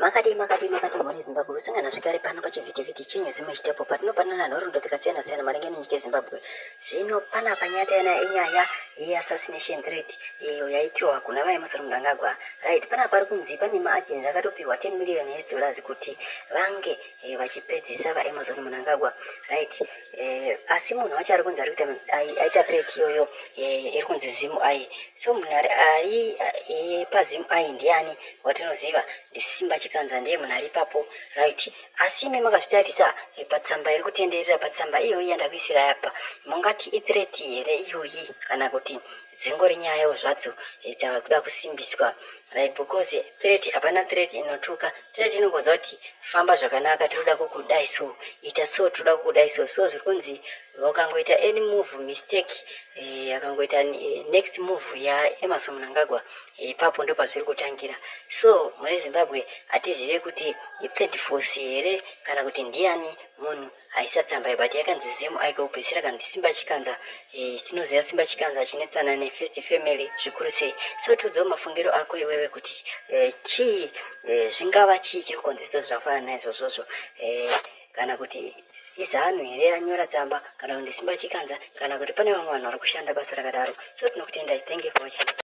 Makadii makadii makadii mhuri yeZimbabwe, kusangana zvekare pano pachivhitivhiti chenyu Zimwe Chitepo, patinopanana nhoroondo dzakasiyana siyana maringe nenyika yeZimbabwe. Zvino panapa nyaya tayanayo inyaya yeassassination threat iyo yaitiwa kuna VaEmmerson Mnangagwa. Right, panapa pari kunzi pane maagents akatopiwa 10 million US dollars kuti vange vachipedzisa VaEmmerson Mnangagwa. Right, asi munhu wacho ari kunzi ari kuita aita threat iyoyo iri kunzi ZimEye. So munhu ari paZimEye ndiani watinoziva? NdiSimba Chikanza, ndiye munhu ari ipapo, right? Asi imi makazvitarisa patsamba iri kutenderera, patsamba iyoyi yandakuisira apa, mungati ithreat here iyoyi kana kuti dzingori nyayawo zvadzo dzava kuda kusimbiswa? Right, because threat, hapana threat inotuka. Threat inongodza kuti famba zvakanaka, tinoda kukudai, so ita so, tinoda kukudai so. So zviri kunzi vakangoita any move mistake, akangoita next move yaEmmerson Mnangagwa, ipapo ndo pazviri kutangira. So mune Zimbabwe hatizive kuti ithird force here kana kuti ndiani munhu aisa tsamba, but yakanzi ZimEye kupedzisira kana kuti Simba Chikanza. Tinoziva Simba Chikanza achinetsana nefirst family zvikuru sei. So tiudzewo mafungiro ako iwewe kuti chii, zvingava chii chiri kukonzeresa zvakafanana naizvozvozvo, kana kuti iZANU here yanyora tsamba, kana kuti Simba Chikanza, kana kuti pane vamwe vanhu vari kushanda basa rakadaro. So tinokutendai. Thank you for watching.